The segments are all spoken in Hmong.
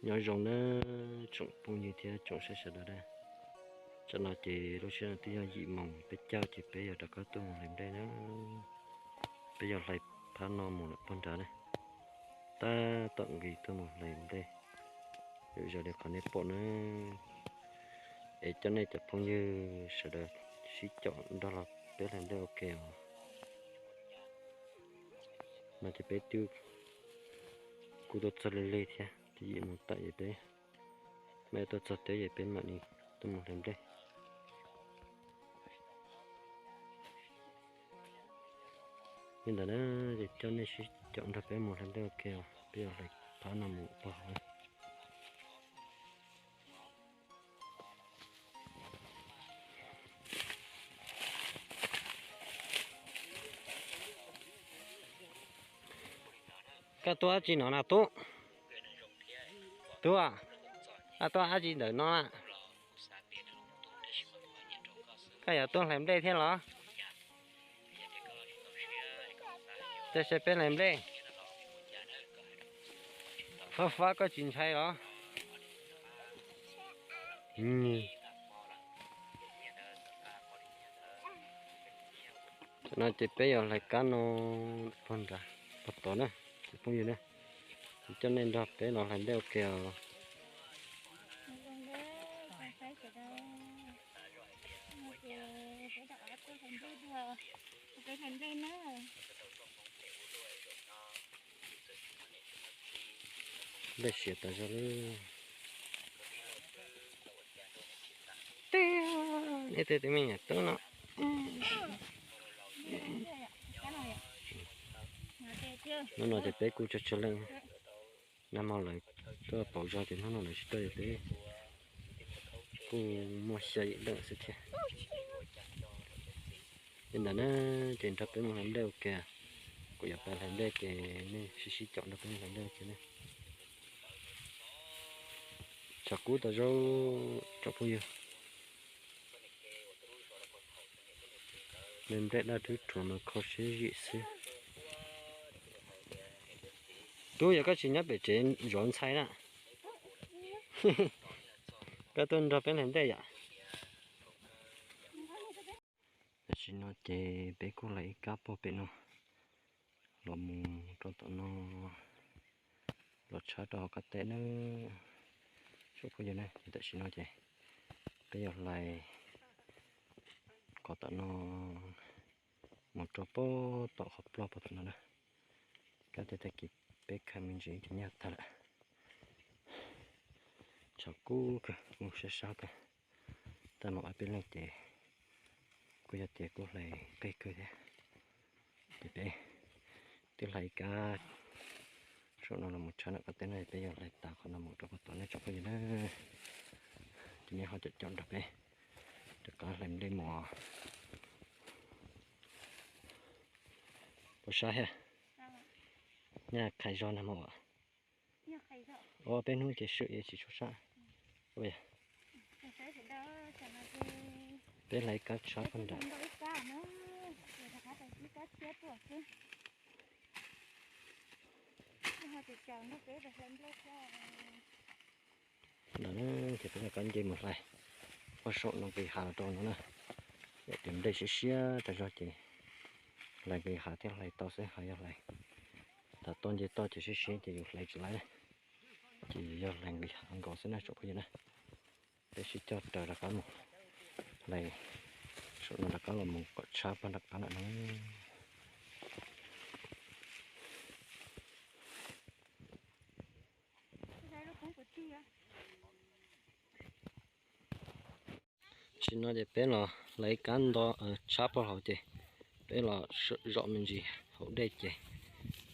Nyob zoo nawb tsoom phooj ywg thiab tsoom saib sawv daws na. Tsam no ces lub sij hawm twb yog yim moos peb caug ces peb yuav rov qab tuaj mus hlais nplej na. Peb yuav hlais phab no mus lawm pog nrad na. Tab tom nqis tuaj mus hlais nplej. Yam zoo li qhov nej pom na. Es coj nej cov phooj ywg sawv daws sib caum nrog los peb hlais nplej ua ke os. No ces peb twb kuj tuaj txog lig lig thiab, twb yim moos tawm ces peb mam tuaj txog teb ces peb mam li tuaj mus hlais nplej. Li ntawd na, ces coj nej sib caum nrog peb mus hlais nplej ua ke os, peb yuav hlais phab no mus pog hauv. Koj tuaj dab tsi no na tub? Tub, koj tuaj dab tsi ntawm no na? Koj yuav tuaj hlais nplej thiab los? Tuaj saib peb hlais nplej. Fab fab koj tsis ntshai los? Tam no ces peb yuav hlais kab no pog nrad, pog tod na, cov phooj ywg na. Coj nej nrog peb los hlais nplej ua ke os. Nplej siav tas zog li. Teb, nej tej tus me nyuam tub no. Hnub no ces peb kuj tsawg tsawg leej. Nag hmo lawv tuaj pauv zog ces hnub no lawv tsis tuaj, peb kuj muaj xya yim leej xwb thiab. Li ntawd na, ces nrog peb mus hlais nplej ua ke. Kuv yuav pais hlais nplej ces nej sib sib caum nrog peb mus hlais nplej ua ke na. Tshav kub tas zog tsoom phooj ywg. Nplej daj rhuv rhuav mas kho siab zim xwb. Tub, yog koj tsis nyob pem tsev zov ntxhais na, koj tuaj nrog peb hlais nplej yom. Tam sim no ces peb kuj hlais ib kab pog pem no los mus rau tom no, los tshab rau hauv qab teb na. Tsoom phooj ywg na, tam sim no ces peb yuav hlais qhov tom no mus rau pem tom qhov ploj pem tom no na. Kab teb tag kis peb khaws me ntsis ces nyaj tag lawm. Tshav kub kawg, mus sab sab kawg. Tag mam ob peb leeg ces kuj yog tias kuj hlais qig kawg thiab. Ces peb twb hlais ib kab saum no los mus tshab nram qab teb no, peb yuav hlais tas qhov no mus rau pem tom ne tsoom phooj ywg na. Ces nej ho caum caum nrog peb rov qab hlais nplej mus. Puas sab thiab? Nyaj qhais zog nag hmo. Ua peb hnub ces swm tsis tshua sab. Peb hlais kab tshab pog nrad. Ntawd ces peb rov qab nce mus hlais puag saum no nqis hav los rau no na. Yam tias nplej siab siab tas zog ces hlais nqis hav thiaj hlais tau xwb, ho yog hlais tav toj nce toj ces siab siab ces yus hlais tsis laib na. Ces yus yog hlais nqis hav nkaus xwb na tsoom phooj ywg na. Peb sib coj raws rov qab mus hlais saum no rov qab los mus kom tshab pog nram qab lawm no. Tam sim no ces peb los hlais kab nto tshab pog hauv ces peb los zom me ntsis hauv dej ces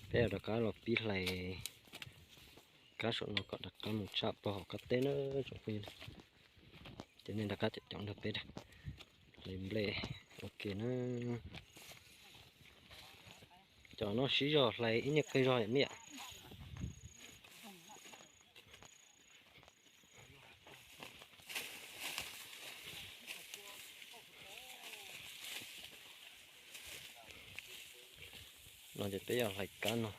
peb rov qab los pib hlais kab saum no kom rov qab mus tshab pog hauv qab teb na tsoom phooj ywg. Ces nej rov qab caum caum nrog peb hlais nplej ua ke na. Cov no siv zog hlais ib nyuag qig zog yom me yom. No ces peb yuav hlais kab no,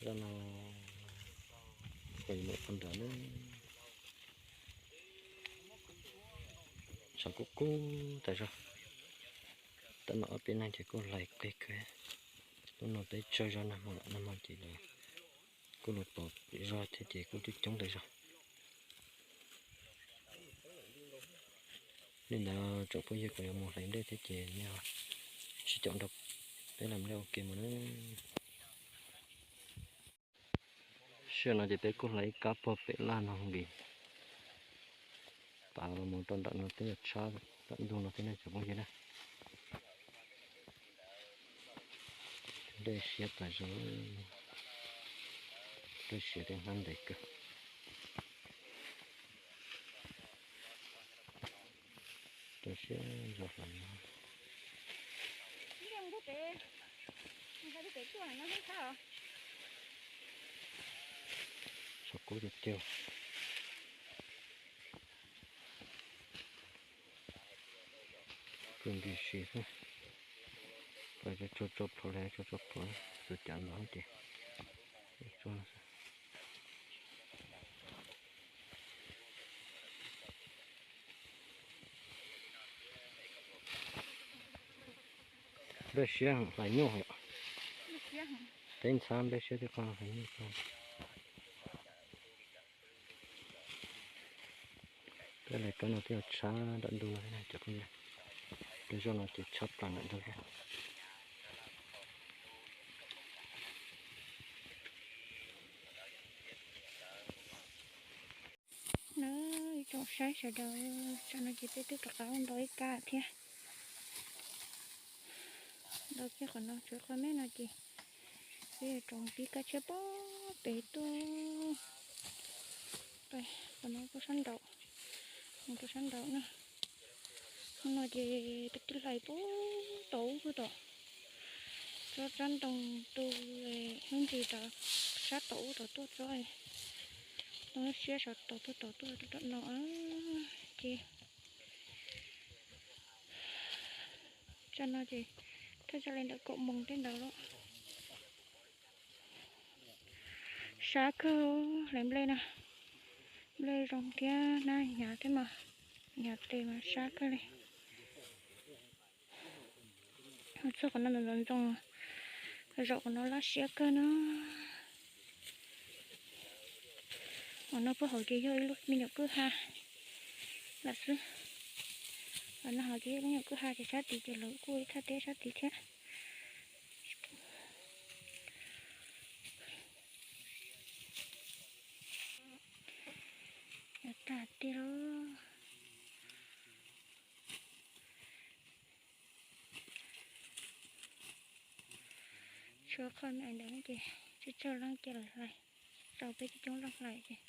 kab no Mus qhov ntawd na, tshav kub kub tas zog. Tab mas ob peb nag ces kuj hlais qig kawg. Hnub no peb tsawg zog nag hmo, nag hmo ces lawv kuj los pom zog thiab ces kuj coob coob tas zog. Li ntawd tsoom phooj ywg kom yuav mus hlais nplej thiab ces nej sib caum nrog peb hlais nplej ua ke mus na. Sij hawm no ces peb kuj hlais ib kab pog pem laj no nqis, tav los mus rau nram no twb yuav tshab nram ntug no thiab ne tsoom phooj ywg na. Dej siab tas zog, dej siab thiab hnab ntev kawg. Rau siab zog hlais no. Tshav kub tiag tiag. Kub nti si xwb. Pais tso tso plhuav li tso tso plhuav, txawm cas los ces nplej siab hlais nyuj yom. Teb ntxhab nplej siab thiab qhov hlais nyuj. Peb hlais kab no twb yuav tshab nram ntug no thiab na cov phooj ywg. Peb zoj no ces tshab plaws nram ntug thiab. Na, ib tsoom saib sawv daws, tsam no ces peb twb rov qab ua ntau ib kab thiab. Ntau kiag qhov no, tshuav qhov me no ces peb yuav rov pib kab tshiab pob pem tuaj. Qhov no tuaj sab nraud, mus rau sab nraud na. Hnub no ces peb twb hlais puag tom ub puag tom, tsob tsab ntoo tu lub ntsis rov sab tom ub rov tuaj tsob, ntoo lub siab sov tom tuaj tom tuaj rau tom no ces tsam no ces thaj tsam li ntawm kaum moos tej ntawd lawm. Sab kawg, hlais nplej na, nplej zoo thiab na, hnyav thiab mas, hnyav tes mas sab kawg li. Txog qhov no ntxoov ntxoo, zaum qhov no laj siab kawg no. Qhov no puag hauv ces yog ib lub me nyuam kwj ha lawm xwb. Qhov no hauv ces yog ib lub me nyuam kwj ha ces sab tid ces lawv kuj ib thaj teb sab tid thiab. Yuav tag tiag lauj. Tshuav qhov me ntawd ces tsawg tsawg leej cia li hlais, tau peb coob coob leej hlais ces.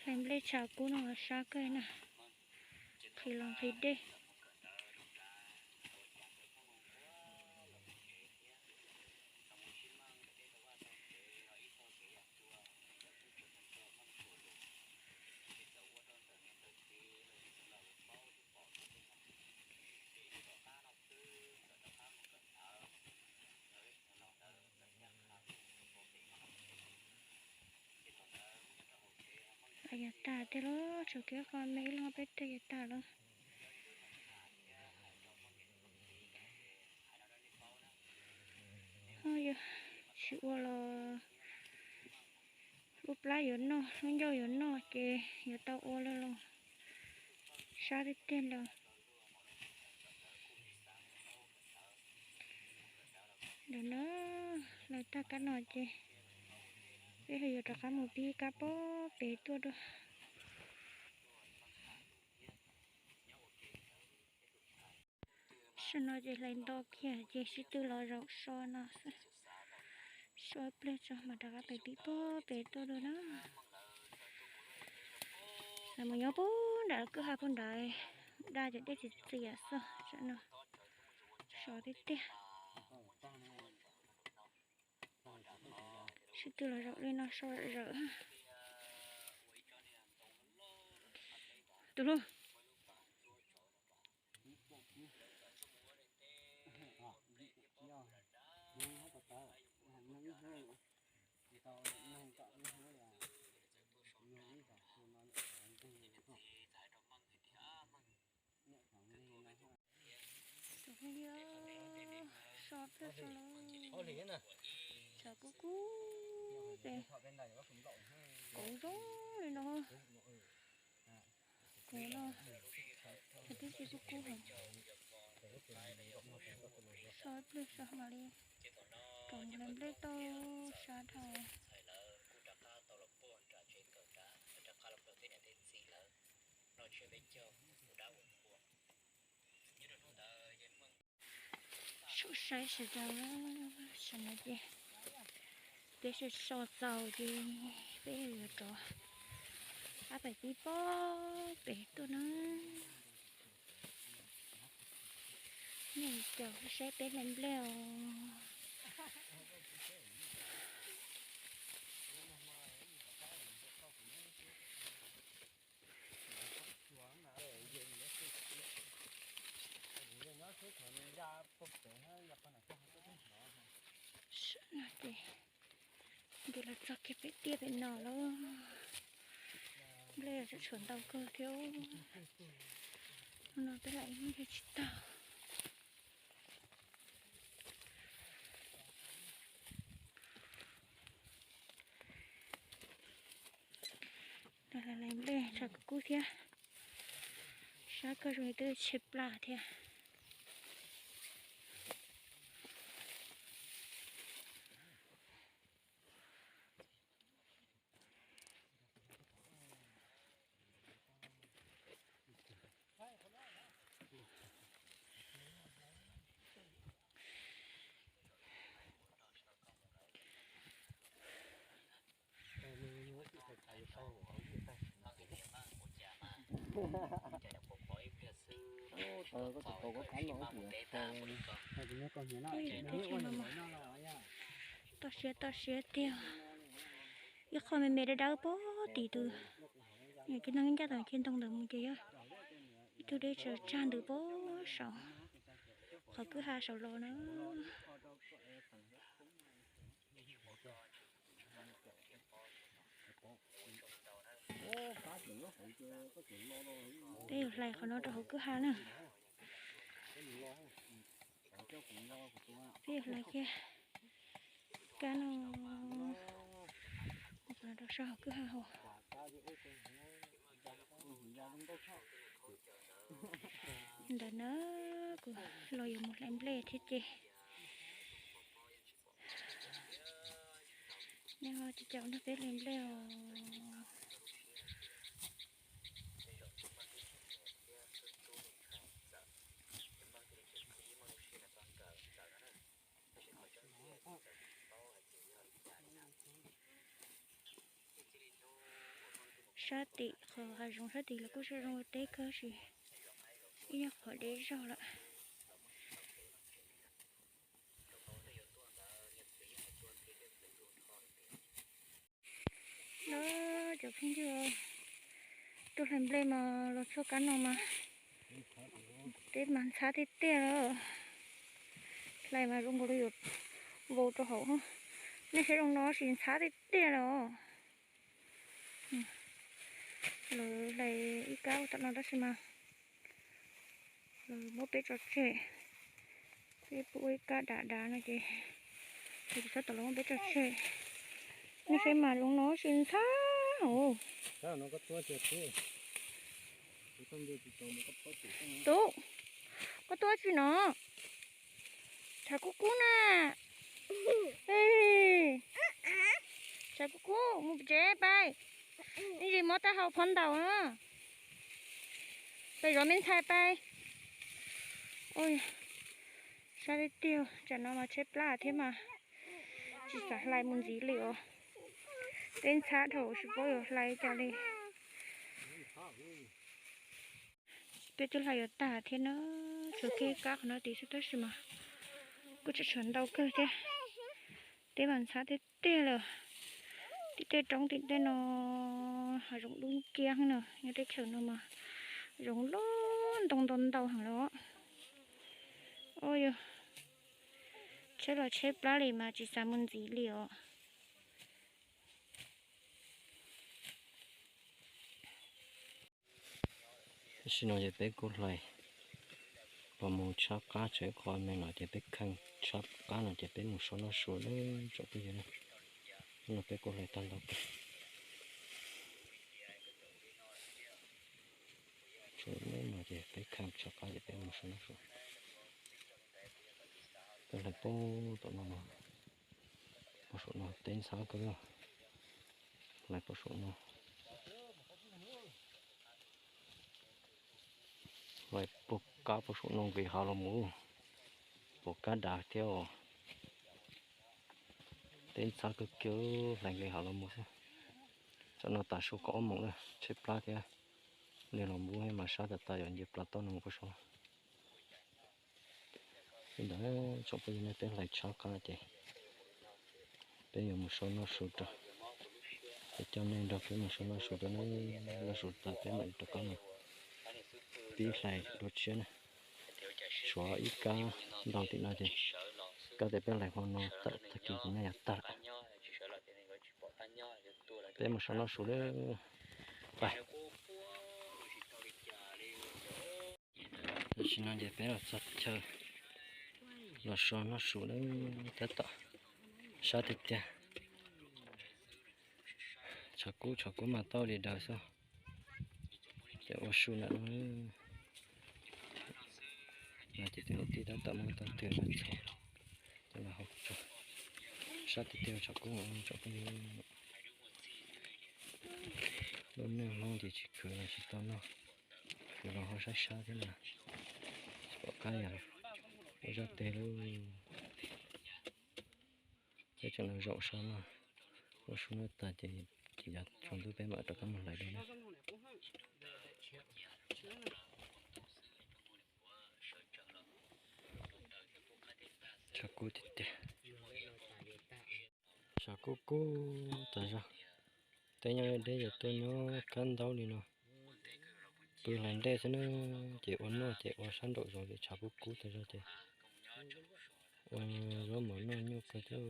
Hlais nplej tshav kub no los sab kawg na, nqhis los nqhis dej. Yuav tag tiag lauj, tshuav kiag qhov me ib leeg peb teg yuav tag lawm. Yog tsis ua los lub plab yuav noj, lub ncauj yuav noj ces yuav tau ua lawm los sab tiag tiag lawm. Ntawm no hlais tag kab no ces peb ho yuav rov qab mus pib kab pob pem tuaj dua. Tam sim no ces hlais nto kiag ces sib tw los zaum so no xwb. So ib pliag tso mam rov qab pem pib pob pem tuaj dua na. Mus nyob puag nram kwj ha puag nrad, daj ces dej txias txias xwb, tam no so tiag tiag. Sib tw los zaum li no so zawm. Tus hlub. Tus phooj ywg, so pliag so lawm, tshav kub kub pem, kauv zoo li no. Kuv no, twb tsis kub kub heev, so pliag so mam li rov mus hlais nplej tau sab dhau. Saib sawv daws, tam no ces peb so so txaus ces peb yuav rov qab pais pib pob pem tuaj na. Nej caum saib peb hlais nplej os. Ces nkag los txog kiag pem tiaj pem no lawm. Nplej tshuav ntau kawg thiab. No peb lam ib hnub thiaj tsis tag. Hlais nplej tshav kub kub thiab, sab kawg zoo li twb tshe plas thiab. Toj siab toj siab tiag. Ib qho me me dawb dawb pog tim tus, kev ntoo ncaj tom kev ntoo ntawd mus ces yog ib tug dej tsaws tsag ntws pog saum qhov kwj ha saum los na. Peb yuav hlais qhov no rau hauv kwj ha na. Peb yuav hlais kiag kab no rau sab hauv kwj ha hauv. Ntawm na, kuv los yuav mus hlais nplej thiab ces nej ho tsis caum nrog peb hlais nplej os. Sab tim qhov hav zoov sab tim los kuj zoo zoo ua teb kawg sis ib nyuag qhov deb zog lawm. No cov phooj ywg, tuaj hlais nplej mas los txog kab no mas peb mas ntxhab tiag tiag lawm. Hlais mas zoo nkaus li yuav vau rau hauv. Nej saib zoo no sis ntxhab tiag tiag lawm. Lawv hlais ib kab ua tom no tab sis mas lawv muab peb tso tseg. Peb pub ua ib kab dav dav no ces lawv tsis txhob tau los muab peb tso tseg. Nej saib mas zoo no sis ntxhab os. Tub, koj tuaj tsi no? Tshav kub kub na. Tshav kub kub, mus pem tsev pais. Ib ntsis mob taub hau phob ntaus na. Pais zov me ntxhais pais. Sab tiag tiag, tsam no mas tsheb plab thiab mas tsis xav hlais mus ntxiv li os. Peb ntxhab dhau tsis paub yuav hlais cas li. Peb twb hlais yuav tag thiab na, tshuav kiag kab qhov no tid xwb tab sis mas kuj tseem tshuav ntau kawg thiab. Teb mas ntxhab tiag tiag lawm. Tim tej roob tim tej no hav zoov dub nciab heev na, nyob teb chaws no mas zoov loj ntau ntau ntau heev lawm. Ua yog tsheb los tsheb plab li mas tsis xav mus ntxiv li os. Tam sim no ces peb kuj hlais los mus tshab qab, tshuav ib qho me no ces peb kheej tshab qab no ces peb mus so noj su na tsoom phooj ywg na. Hnub no peb kuj hlais tag ntau kawg. Tshuav ib lub no ces peb kheej tshab qab ces peb mus so noj su. Peb hlais puag tom no, puag saum no teb ntxhab kawg, hlais puag saum no. Hlais puag kab puag saum no nqis hav los mus, puag kab dav thiab os. Teb ntxhab kawg kiag, hlais nqis hav los mus xwb. Tam no tav su kaum ob moos lawm, tsheb plab thiab, neeg los npub mas sab tas tas, yuav nce plas toj no mus puag saud. Li ntawd tsoom phooj ywg, nej peb hlais tshab qab ces peb yuav mus so noj su rau, es coj nej nrog peb mus so noj su rau na. Noj su tas peb mam li rov qab mus pib hlais dua tshiab na. Tshuav ib kab ntau tim no ces kab tias peb hlais hmo no tawm tag kis ces nyaj yuav tag lawm. Peb mus so noj su lawm. Tam sim no ces peb los txog chaw los so noj su lawm, tab tom sab tiag tiag. Tshav kub tshav kub mas tau li daws xwb. Ces ua su ntawm no, no ces tus niam tij tab tom muab tau twg los txhom coj los hau tso. Sab tiag tiag, tshav kub tsom peb. Lub neej Hmoob ces tsis khwv los tsis tau noj, khwv los ho sab sab thiab mas tsis pom qab yog ua zaj teg lauj. Peb tseem los zaum so no, ua su no tas ces, ces yav tsaus ntuj peb mam rov qab mus hlais dua na. Tshav kub tiag tiag. Tshav kub kub tas zog. Teb nyob deb ces tuaj nyob kab ntaub li no. Pw hlais ntej xwb na, ces ua noj ces ua sab nraum zoov ces tshav kub kub tas zog ces ua zaub mov noj nyuaj kawg thiab.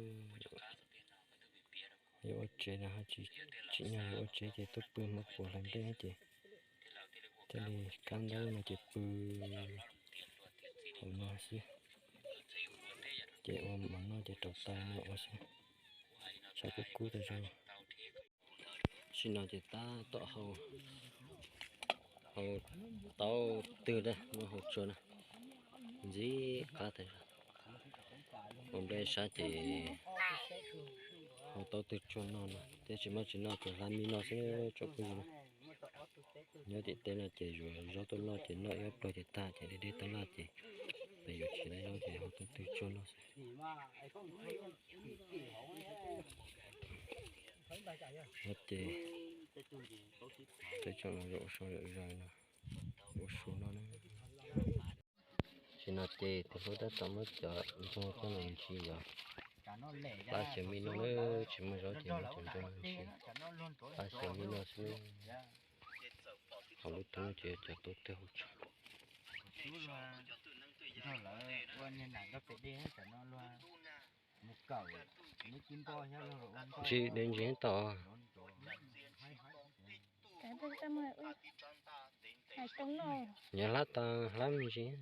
Yuav ua tsev los tsis tsim nyog yuav ua tsev ces tuaj pw hmo puas hlais ntej ces thiaj li kab ntaub no ces pw hauv no xwb. Ces ua mov noj ces rau taws no ua xwb. Tshav kub kub tas zog. Tam sim no ces tab tom hau, hau taub twg na, muab hau tsua na, ntxim qab tas zog. Hau nplej sab ces hau taub twg tsua no no, thiab tsis muaj tsis noj ces hla mij noj xwb tsoom phooj ywg na. Nyob tim teb no ces yuav zaub tuaj noj ces noj ib ob pluag ces tag ces deb deb tab laj ces, yuav tsis tau zaub ces hau taub twg tsua noj xwb. No ces peb tseem los zaum so zaum zos no, ua su no na. Tam sim no ces tus hlub tab tom muab cov ntoo coj los ntsis yog pab xyaw mij noj na, tsis muaj zaub ces muab cov ntoo ntsis pab xyaw mij noj xwb. Hauv lub toob ces cov taub twg hau tso. Ntsis de ntsis tau. Nyob hlab tau hlab me ntsis,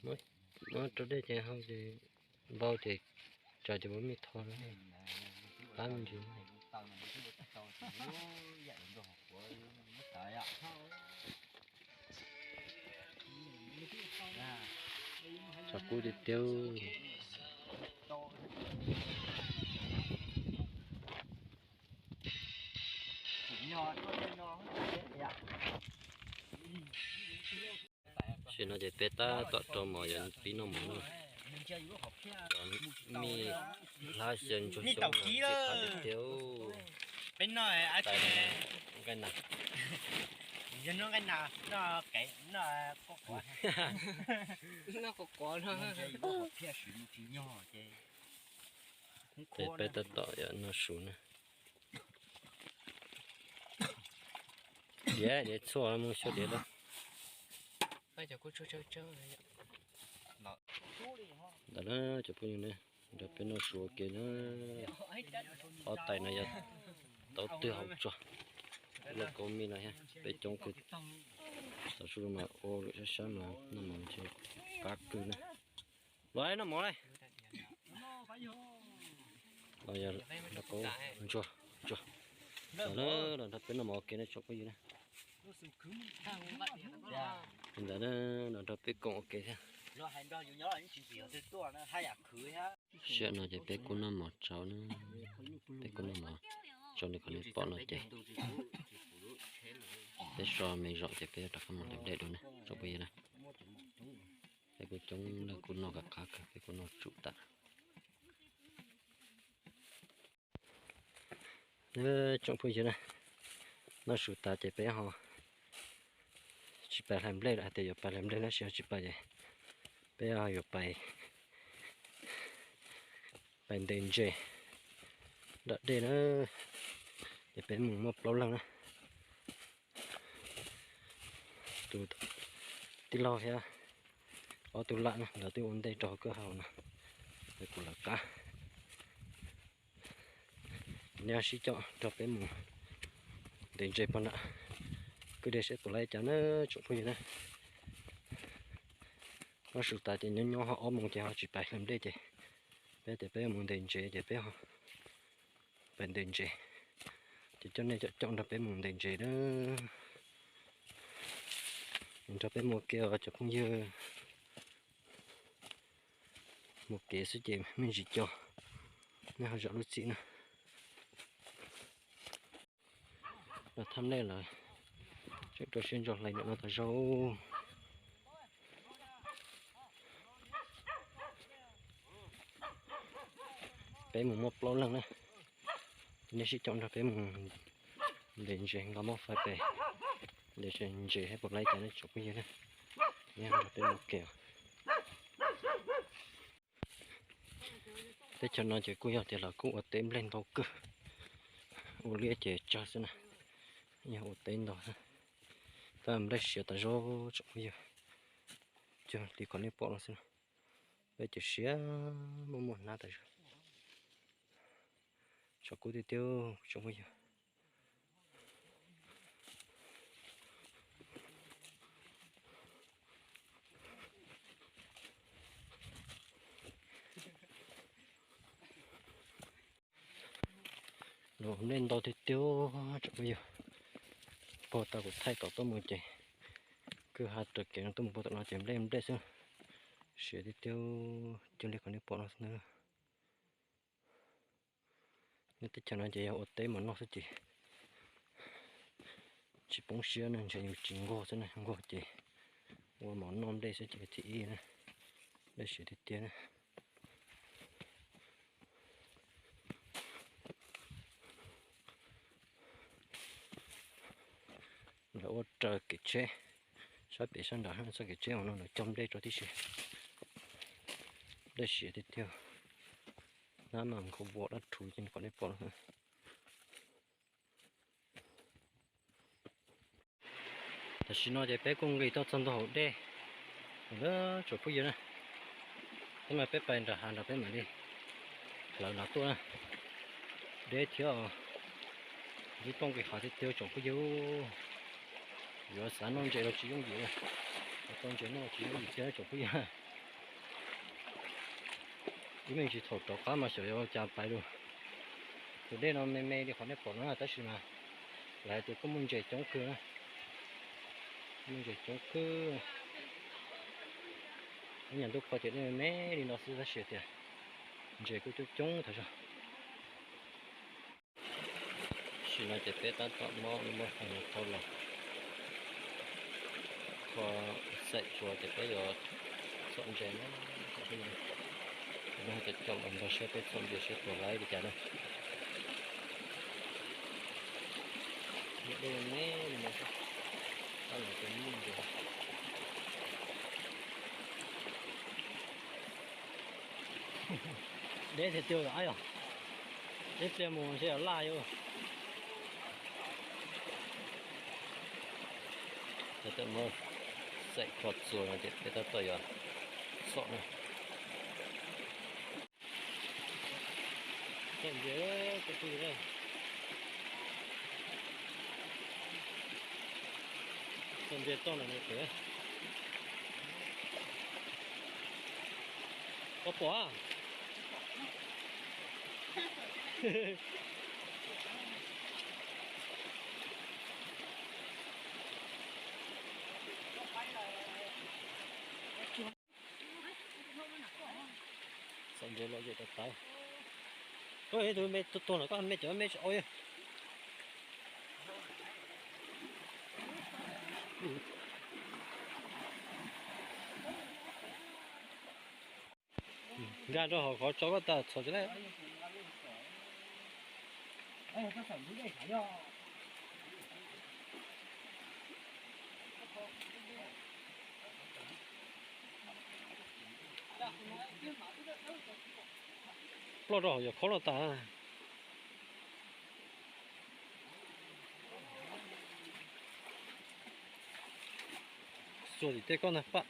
muab rau dej ces hau ces npau ces tso ces muab mij tho, hlab me ntsis. Tshav kub tiag tiag. Tam sim no ces peb tab tom rau mov yuav pib noj mov no. Cov mij hlab xyaw ntsuag xyaw no ntxim qab tiag tiag. Peb noj nqaij nas. Yog noj nqaij nas, noj kev, noj quav quav, noj quav quav no. Noj nqaij yuav ua phiaj swm mus tsis nyog ces. Peb tab tom yuav noj su na. Diav, diav txhuaj mus xyuas diav lawm. Ntawd na cov phooj ywg ne, nrog peb noj su ua ke na. Ob tais no yog tauv twg hauv tsuag, lauj kaub mij no thiab peb coob kawg. Tau su mas ua lwm sab sab mas noj mov ntshe qab kawg na. Los noj mov lauj. Los yog lauj kaub ntsuag ntsuag. Los na, los nrog peb noj mov ua ke na tsoom phooj ywg na. Li ntawd na, los nrog peb koom ua ke thiab. Sij hawm no ces peb kuj noj mov tsau na, peb kuj noj mov tsau li qhov nej pom no ces peb so me zom ces peb yuav rov qab mus hlais nplej dua na tsoom phooj ywg na. Peb kuj coob leej kuj noj qab qab kawg, peb kuj noj tsum tas. Tsoom phooj ywg na, noj su tas ces peb ho tsis pais hlais nplej lawm, hais tias yuav pais hlais nplej tab sis ho tsis pais ces peb ho yuav pais, pais ntes ntses nram dej na. Ces peb mus muaj plaub leeg na. Tus tij laug thiab ob tug lam na, lawv twb ua ntej rau hauv kwj ha no, kuv lawv qab. Neb sib caum nrog peb mus ntes ntses pog nram kwj deg seb puas laib cas na tsoom phooj ywg na. Noj su tas ces nyob nyob ho ob moos ces ho tsis pais hlais nplej ces peb tias peb yuav mus ntes ntses ces peb ho pais ntes ntses. Ces coj nej caum caum nrog peb mus ntes ntses na. Nrog peb mus ua ke os cov phooj ywg. Mus kev xwb ces me ntsis co, nej ho zam lub txim na. Los thaj nplej lawm, tseem rau siab ntso hlais ntawm no tas zog. Peb mus muaj plaub leeg na, neb sib caum nrog peb mus ntes ntses nqa mab fais pem, ntes ntses saib puas laib cas ne tsoom phooj ywg na. Neb nrog peb mus kev. Teb chaws no ces kuj yog tias lawv kuj ua teb nplej ntau kawg, ua liaj ces tsawg xwb na, yog ua teb ntau xwb. Tab nplej siav tas zog tsoom phooj ywg, cuag li qhov nej pom no xwb na. Nplej ces siav muaj muaj hnab tas zog. Tshav kub tiag tiag tsoom phooj ywg. Los nplej ntau tiag tiag tsoom phooj ywg. Puag ta kuv thaij tom tuaj mus ces kwj ha raws kev no tuaj mus puag tom no ces nplej nplej xwb. Siav tiag tiag, cuag li qhov nej pom no xwb na. Nyob teb chaws no ces yog ua teb mov noj xwb ces tsis poob siab na, ntshe yus tsis nquag xwb na, nquag ces ua mov noj nplej xwb ces thib ib na, nplej siav tiag tiag na. Lawv ua raws kev tsheb, sab pem sab nrad txoj kev tsheb no lawv cog nplej rau tib si. Nplej siav tiag tiag, hnab mas nkaus vos dab rhuv ces kom nej pom no. Tam sim no ces peb kuj nqis tuaj txog ntua hauv dej lawm tsoom phooj ywg na. Tab mas peb pais nram hav nrad peb mam li plhawv nrad tuaj na. Deb thiab os, ntsib poj nqis hav tiag tiag tsoom phooj ywg. Yuav xav noj ntses los tsis yooj yim, tau ntses noj tsis yooj yim thiab tsoom phooj ywg. Ib me ntsis thaum rov qab mas xyov yuav cas pais lawm. Tus dej no me me li qhov nej pom no tab sis mas lawv hais tias kuj muaj ntses coob kawg na. Muaj ntses coob kawg. Ib nyuag ntuj kho ces dej me me li no xwb tab sis tias ntses kuj coob coob tas zog. Tam sim no ces peb tab tom mob lub mob qee no thauj los, kho xaim tsua ces peb yuav txhom ntses na. Cov caum los nrog saib peb txhom ntses saib puas laib li cas na. Dej me me li no xwb. Deb tiag tiag yom, ib pliag mus ntshe yuav laj yom. Tawm mus xaim kho txuas no ces peb tab tom yuav xom na. Txom nyem, txom nyem toj no pem. Koj pom a? Txom nyem lom zem tas tas. Koj tus me tuag tuag no koj me cov me tsis au. Nkag rau hauv qhov tso koj tas txhom tsis laib. Ploj rau hauv yog khob los tas. Xuas tim tej koj ntag pam.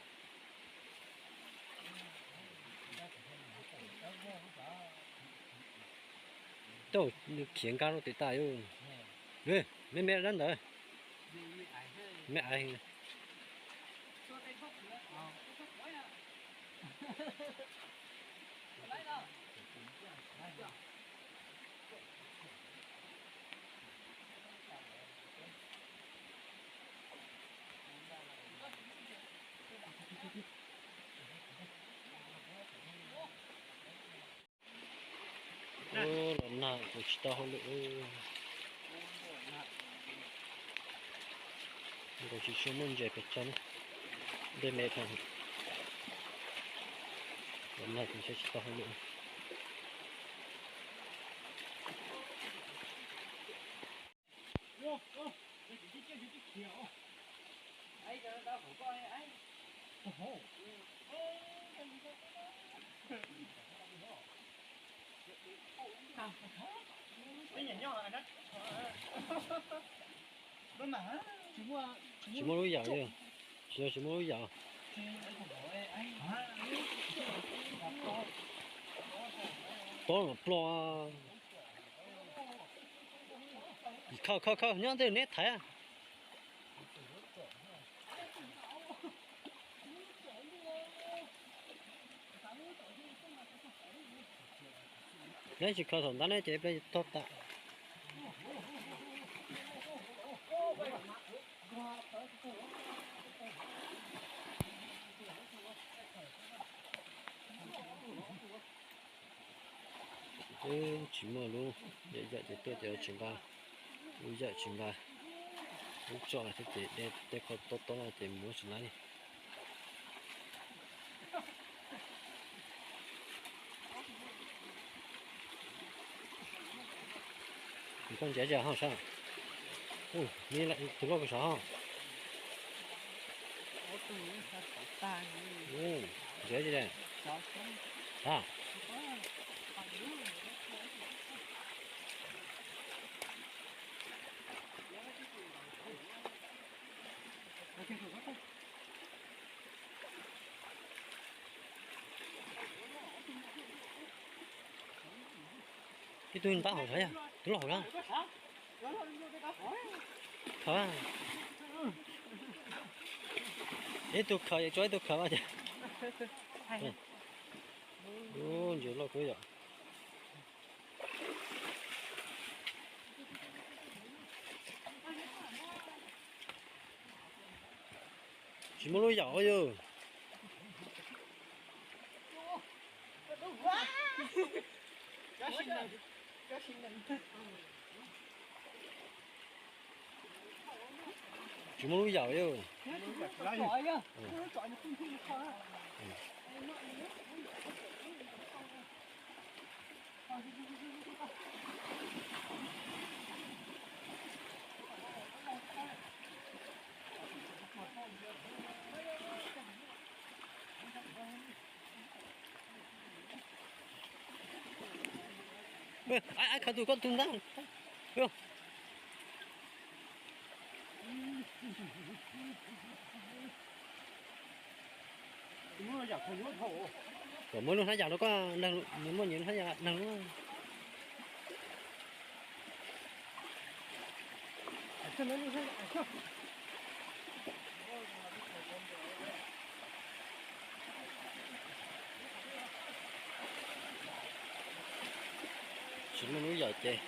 Tau, nws khiav nkag rau tim tas yus. Me me dab ntawd. Me aiv. Ub, los nag kuv tsis tau hauj lwm. Nkaus tsis tshua muaj ntses pes tsawg ne. Dej me kawg. Los nag kuv tsis tau hauj lwm. Tsis muaj lub yam li, tsis yog tsis muaj lub yam. Tob los ploj. Khaws khaws khaws nyob ntawm neb thaiv. Neb tsis khaws thaum ntawd ne ces ib pliag tog tas. Twb tsis muaj lub yawm ces tuaj ces tsis nqa, lub yawm tsis nqa, lub tsom thiab ces dej tej qhov tob tob no ces muab tsis laib li. Koj ntsia zam ho sab, tus loj kawg sav ho. Ntsia li, a. Ib tug ntab hauv sav, tus loj hauv na. Khaws, ib tug khaws, tso ib tug khaws ces. Ub, ntses loj kawg yom. Tsis muaj lub yam yog. Tsis muaj lub yam yog. Ab, khav tus koj tus ntag. Kom muab lub hnab yas rau koj, nws muaj nyias hnab yas neeg lub. Tsis muaj lub yaum ces.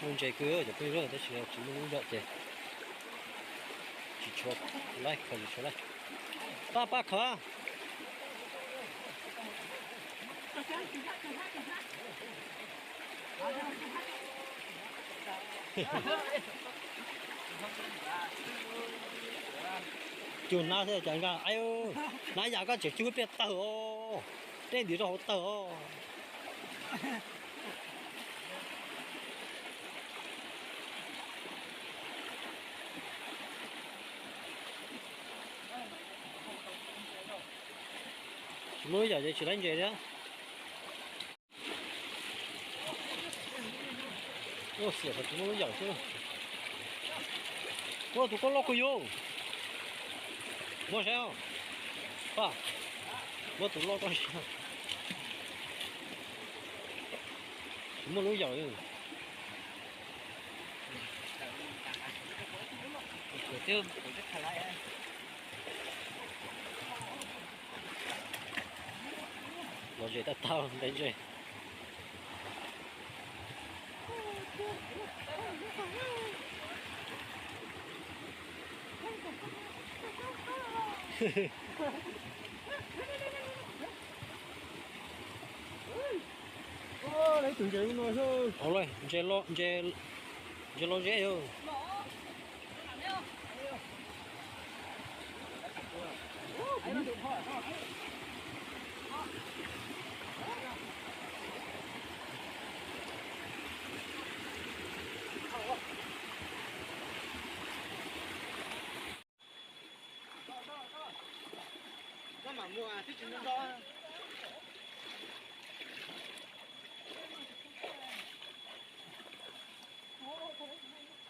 Muaj ntses kawg cov phooj ywg, tab sis tsis muaj lub yaum ces tsis tshua laib, khaws tsis tshua laib. Pab pab khaws. Cug hnab thiab cas nkag, hnab yas koj tseem cug pliaj tawg os, dej ntim rau hauv tawg os. Tsis muaj lub yaum ces tsis laib ntses thiab. Xiam, tsis muaj lub yaum xwb. Ua tus koj loj kawg yus. Muaj saib os. Pab, muab tus loj koj saib. Tsis muaj lub yaum. Los zes tag tag ntev ntseg. Ntses los zeb yog.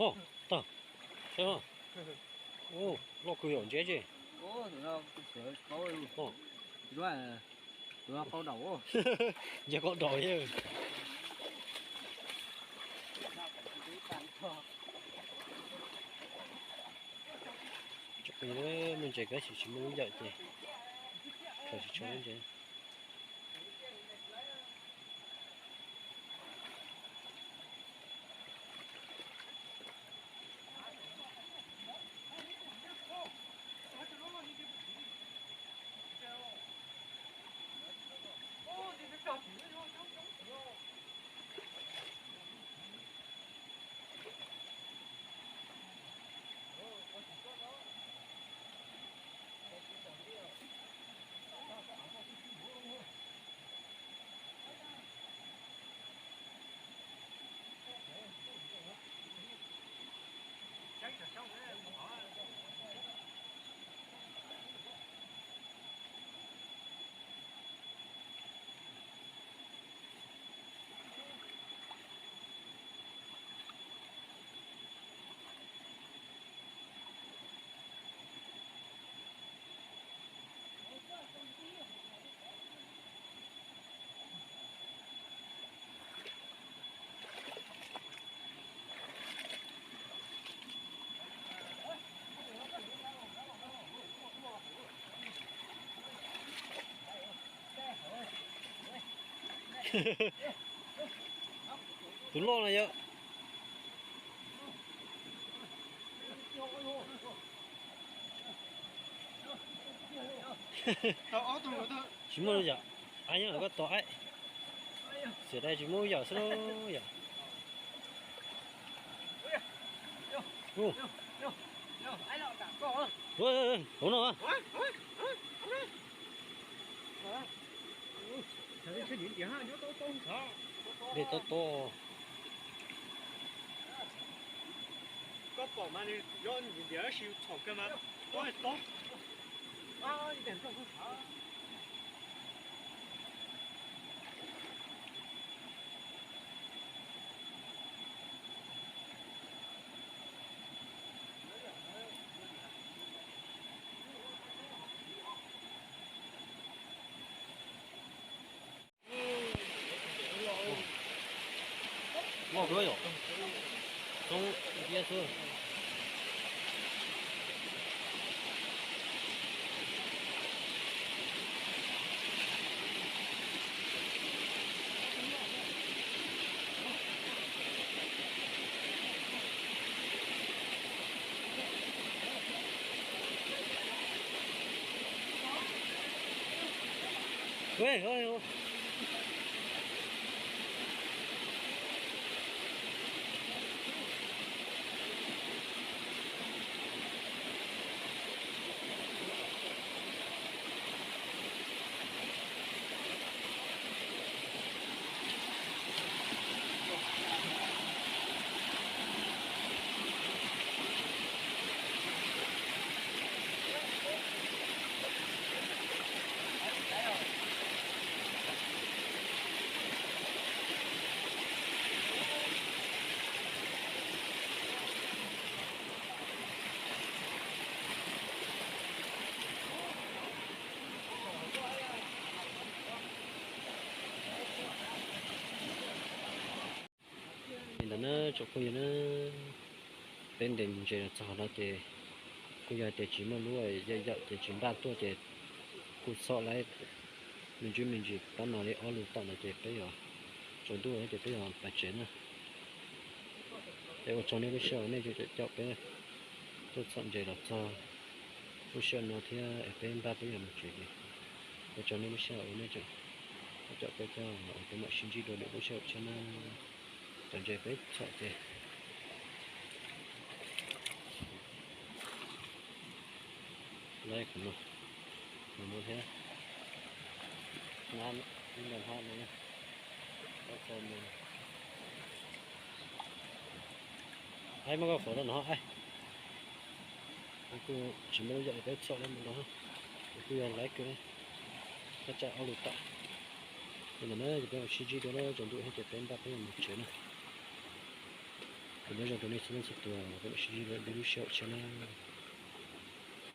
Ho, tag. Loj kawg yom, ntsia tsi. Ntsia qau daum. Muaj ntses kawg, tsis muaj lub yaum ces khaws tsis tshua lub ntses. Tus loj no yog. Tsis muaj yam, ai nyob los koj tos ai. Xiam dai tsis muaj yam xwb yom. Hauv no. Dej tob tob. Loj kawg yom. Txhob ntsia xwb. Li ntawd na tsoom phooj ywg na, peb ntes ntses los txog no ces kuj yog hais tias tsis muaj lub yam yam ces tsis npaj tuaj ces kuj txhob laib me ntsis me ntsis tab no li ob lus tom no ces peb yog tsaus ntuj ces peb yog pais tsev na. Es ua tsaug nej lub sij hawm nej caum peb tuaj txhom ntses los txog lub sij hawm no thiab es peb npaj peb yog mus tsev ces ua tsaug nej lub sij hawm uas nej caum peb coj, peb mam sib ntsib dua lwm lub sij hawm tshiab na. Cov ntses peb txhom ces laib qhov no, qhov no thiab, ib ntawd hab no, aib muab koj faus rau no aib. Kuj tsis muaj lub yam li peb txhom lawm mus no, kuj yog laib kawg, thaj tsam ob lus tom. Li ntawd na ces peb mam sib ntsib dua na, tsaus ntuj thiab ces peb npaj peb yuav mus tsev na. Ces nyob zoo rau nej txhua leej txhua tus, peb mam sib ntsib dua lwm lub sij hawm tshiab na.